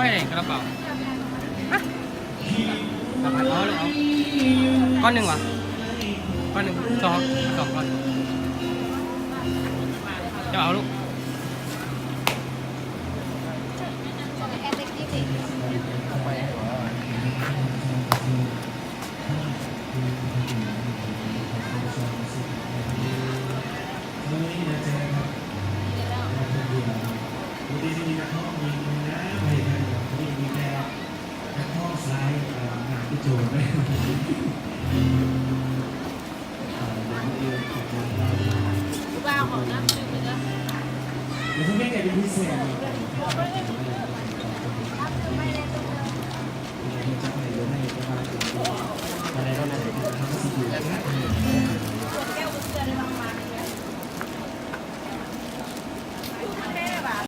ໃຫ້ກະລາເປົາ ຮະ ສາມພັນ ເອົາເລີຍ ເອົາ ກ້ອນໜຶ່ງຫວາ? ກ້ອນໜຶ່ງ ສອງ ສອງກ້ອນ ຈະເອົາລູກ. ແ